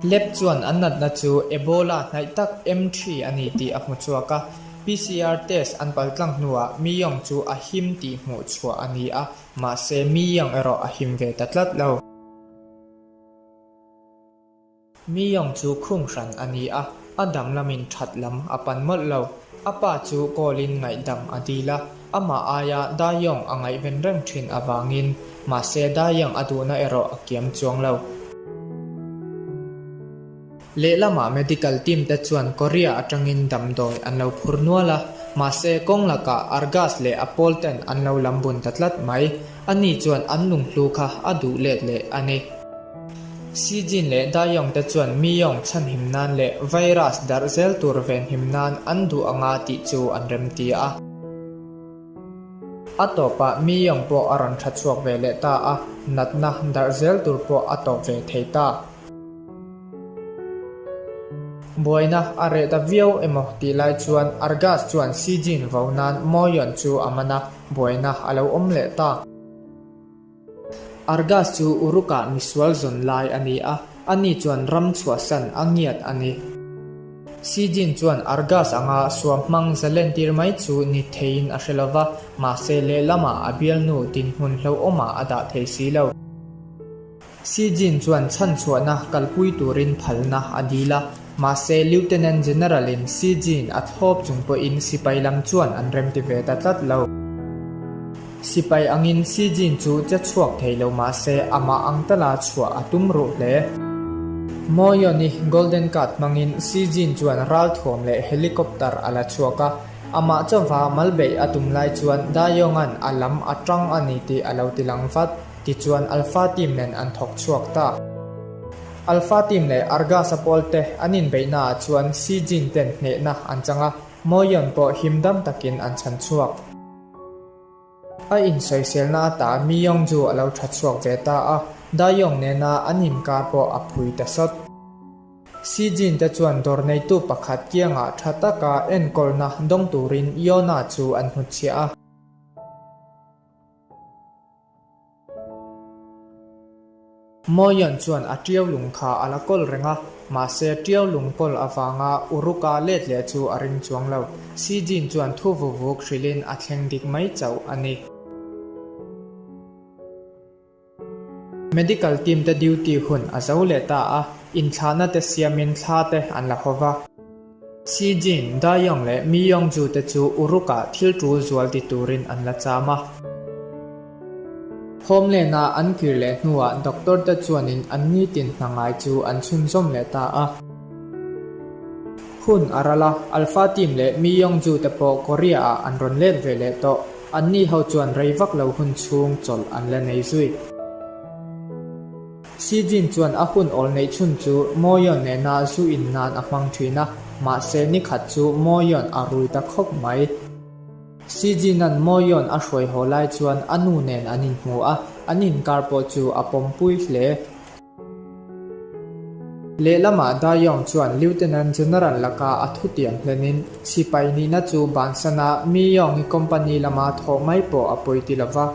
Lab chuan an natna chu Ebola hnaih tak M3 a ni tih a hmu chhuak a, PCR test an paltlang hnuah Mi Young chu a him tih hmuh chhuah a ni a, mahse Mi Young erawh a him ve ta tlat lo. Mi Young chu khung hran a ni a, a dam lamin that lam a pan mawlh lo. A pa chu call in ngaihdam a dil a, amah aia Da Young a ngaihven reng thin avangin, mahse Da Young a duhna erawh a kiam chuang lo. Lehlamah medical team te chuan Korea atangin damdawi an lo phur nual a, mahse kawng lakah Argas leh a pawl ten an lo lam bun ta tlat mai. Ani chuan an lunghlu kha a duh let leh a ni. Xi Jin leh Dayong te chuan Miyong chhanhim nan leh virus darh zel tur venhim nan an duh anga tih chu an remti a. A tawpah Miyong pawh a rawn tha chhuak ve leh ta a, natna darh zel tur pawh a tawp ve thei ta. Buaina a reh ta viau emaw tih lai chuan Argas chuan Xi Jin vo nan Moyon chu a man a, buaina a lo awm leh ta. Argas chu Uruk-ah misual zawn lai a ni a, ani chuan ram chhuahsan a ngiat a ni. Sijin chuan Argas anga suam hmang zalentir mai chu ni theiin a hre lo va, mahse lehlamah a bialnu dinhmun hlauhawmah a dah thei si lo. Sijin chuan chhanchhuahna kalpui turin phalna a dil a, mahse Lieutenant General-in Sijin a thlawp chung pawhin sipai lam chuan an remti ve ta tlat lo. Sipai angin Sijin chu che chhuak thei lo mahse amah ang tala chhuah a tum ruh hle. Moyoni Golden Card hmangin Sijin chuan ralthuam leh helicopter a la chhuak a, amah chauha malbeih a tum lai chuan Dayong-a'n a lam a tang a ni tih a lo ti lang vat. Tichuan Alpha team nen an thawk chhuak ta. Alpha team leh Argasa pawl te an inbeihna ah chuan Sijin ten hnehna an chang a, Moyon pawh him dam takin an chhan chhuak. A insawiselna ata Mi Yong chu a lo tha chhuak ve ta a, Da Yong nena an inkar pawh a phui ta sawt. Sijin te chuan dawr neitu pakhat kiangah tha taka enkawlna dawng turin Yona chu an hnutchhiah a. Moyon chuan a ṭiau lung kha a la kawl reng a, mahse ṭiau lung kawl avanga Uruka let leh chu a ring chuang lo. Sijin chuan thu vuvuk hrilhin a thleng dik mai chauh a ni. Medical team te duty hun a zo leh ta a, inthlahna te siamin thla te an la haw va. Xi Jin, Da Yong leh Mi Yong Ju te chu Uruk-ah thil tul zual ti turin an la cham a. Homeland-a an kir leh hnuah doctor te chuanin an nitin hna ngai chu an chhunzawm leh ta a. Hun a ral a, Alpha Team leh Mi Yong Ju te pawh Korea-ah an rawn let ve leh tawh. Anni ho chuan rei vak lo hun chhung chawlh an la nei zui. Xi Jin chuan a hun awl neih chhun chu Moyon nena zu in nan a hmang thin a, mahse ni khat chu Moyon a rui ta khawp mai. Xi Jin-a'n Moyon a hruai haw lai chuan a nu nen an inhmu a, an inkar pawh chu a pawmpui hle. Lehlamah Da Yong chuan Lieutenant General laka a thutiam hlenin sipai nihna chu bansana Mi Yong-i company lama thawh mai pawh a pawi ti lova.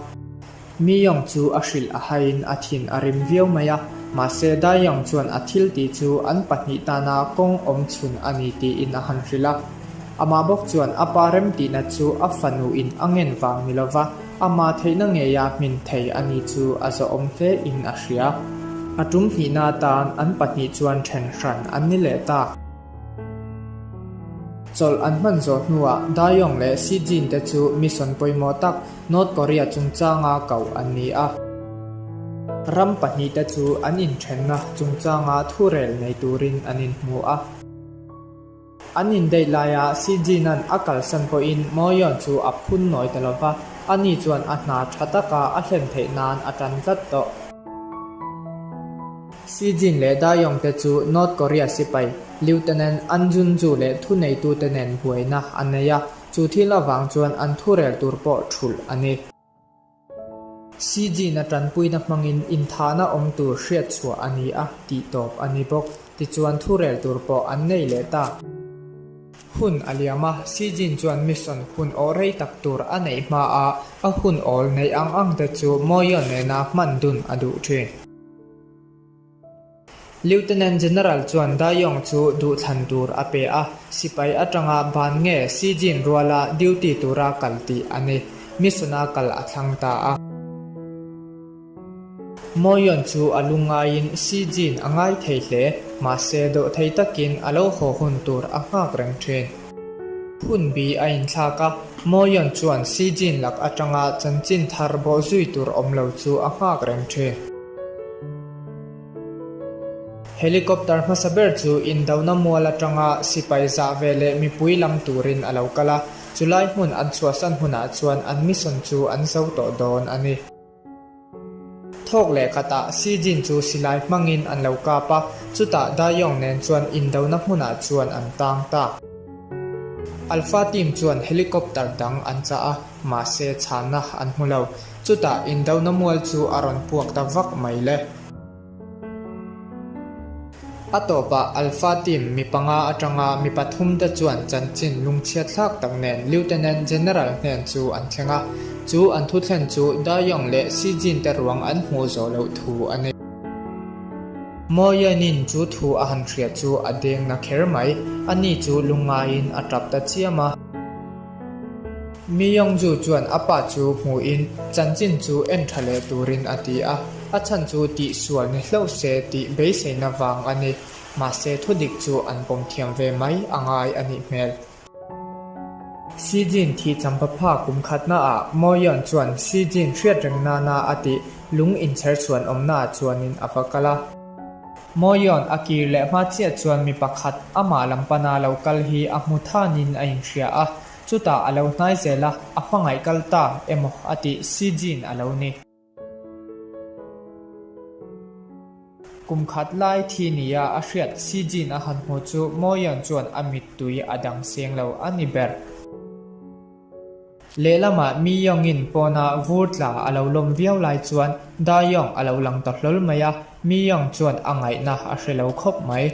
Mi Yong chu a hrilh a haiin a thin a rim viau mai a, mahse Dai Yong chuan a thil tih chu an pahnih tana kawng awm chhun a ni tiin a han hrilh a. Amah bawk chuan a pa remtihna chu a fanu in a ngen vang ni lova, ama theihna ngeia hmin thei a ni chu a zawhawm hle in a hria. A tum hnihna atan an pahnih chuan then hran an ni leh ta. Chawlh an hman zawh hnuah Dayong leh Xi Jin te chu mission pawimawh tak North Korea chungchanga koh an ni a. Ram pahnihte chu an inthenna chungchanga thurel nei turin an inhmu a. An indaih laia Xi Jin-a'n a kalsan pawhin Moyon chu a phun nawi ta lo va, ani chuan a hna tha taka a hlen theih nan a tan tlat tawh. Xi Jin leh Da Yong te chu North Korea sipai Lieutenant An Jun Ju leh thuneitute nen buaina a nei a, chu thil avang chuan an thurel tur pawh thulh a ni. Xi Jin-a tanpuina hmangin inthahna awm tur hriatchhuah a ni a, tih tawp a ni bawk. Tichuan thurel tur pawh an nei leh ta. Hun a liam a, Xi Jin chuan mission hun awh rei tak tur a neih hma a, a hun awl neih ang ang te chu Moyon nena hman dun a duh thin. Lieutenant General chuan Dayong chu duhthlan tur a pe a, sipai atanga ban nge Sijin ruala duty tura kal tih a ni. Mission-a kal a thlang ta a. Moyon chu a lungngaiin Sijin a ngai thei hle, mahse dawhthei takin a lo haw hun tur a nghak reng thin. Hun bi a inthlak a, Moyon chuan Sijin lak atanga chanchin thar bawh zui tur awm lo chu a nghak reng thin. Helicopter hmasa ber chu indona mual atanga sipai zah ve leh mipui lam turin a lo kal a, chulai hmun an chhuahsan hunah chuan an mission chu an zo tawh dawn a ni. Thawk leh khatah Sijin chu silai hmangin an lo kap a, chutah Dayong nen chuan indona hmunah chuan an tang ta. Alpha team chuan helicopter dang an chah a, mahse chhanna an hmu lo. Chutah indona mual chu a rawn puak ta vak mai le. A tawpah Alpha team mi panga atanga mi pathumte chuan chanchin lungchhiat thlak tak nen Lieutenant General hnen chu an thleng a, chu an thuthlen chu Dayong leh Sijin te ruang an hmuh zawh loh thu a ni. Moyenin chu thu a han hria chu a deng na kher mai, ani chu lungngaiin a tap ta chiam a. Mi Yongju chuan a pa chu hmuhin chanchin chu en tha leh turin a ti a, a chhan chu tihsual ni hlauh se tih beiseina vang a ni. Mahse thudik chu an pawm thiam ve mai a ngai a nih hmel. Xi Jin thih champapha kum khatnaah Moyeon chuan Xi Jin hriat reng nana a tih lung inchher chhuan awmnaah chuanin a va kal a. Moyeon a kir leh hma chiah chuan mi pakhat amah lam pana lo kal hi a hmu thanin a inhria a, chutah a lo hnai zel a, a hmangaih kal ta emaw a tih Xi Jin a lo ni. Kum khat lai thi nia a hriat Xi Jin a han hmu chu Moyeon chuan a mittui a dang seng lo a ni ber. Lehlamah Mi Yong-in pawnah vur tla a lo lawm viau lai chuan Da Yong a lo lang ta hlawl mai a, Mi Yong chuan a ngaihna a hre lo khawp mai.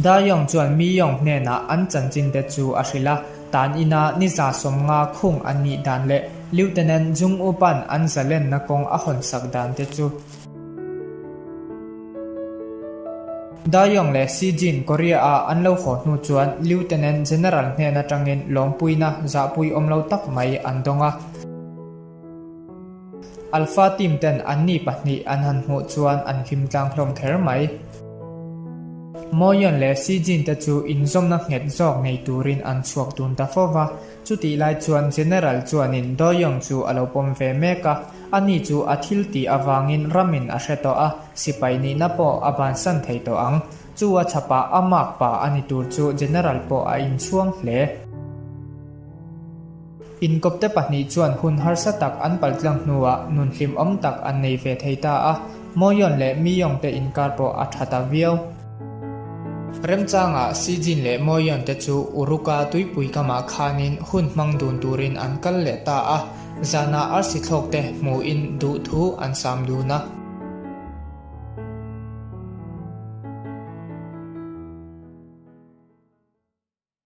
Da Yong chuan Mi Yong hnenah an chanchin te chu a hrilh a, tan ina niza 50 khung an nih dan leh Lieutenant Jung Upan an zalenna kawng a hawnsak dan te chu. Dayong leh Xi Jin Korea-a an lo haw hnu chuan Lieutenant General hnen atangin lawmpuina zahpui awm lo tak mai an dawng a. Alpha team ten anni pahnih an han hmuh chuan an hlim tlang hlawm kher mai. Moyeon leh Xi Jin te chu inzawmna nghet zawk nei turin an chhuak dun ta fo va. Chutih lai chuan General chuanin Doyoung chu a lo pawm ve mek a, ani chu a thil tih avangin ramin a hre tawh a, sipai nihna pawh a bansan thei tawh ang. Chu a chhapah a mark pa a ni tur chu General pawh a inchhuang hle. Inkawpte pahnih chuan hun harsa tak an paltlang hnuah nun hlimawm tak an nei ve thei ta a, Moyeon leh Miyong te inkar pawh a tha ta viau. Remchangah Sijin leh Moyeon te chu Uruka tuipui kamah khanin hun hmang dun turin an kal leh ta a, zanah arsi thlawk te hmuhin duhthu an sam dun a.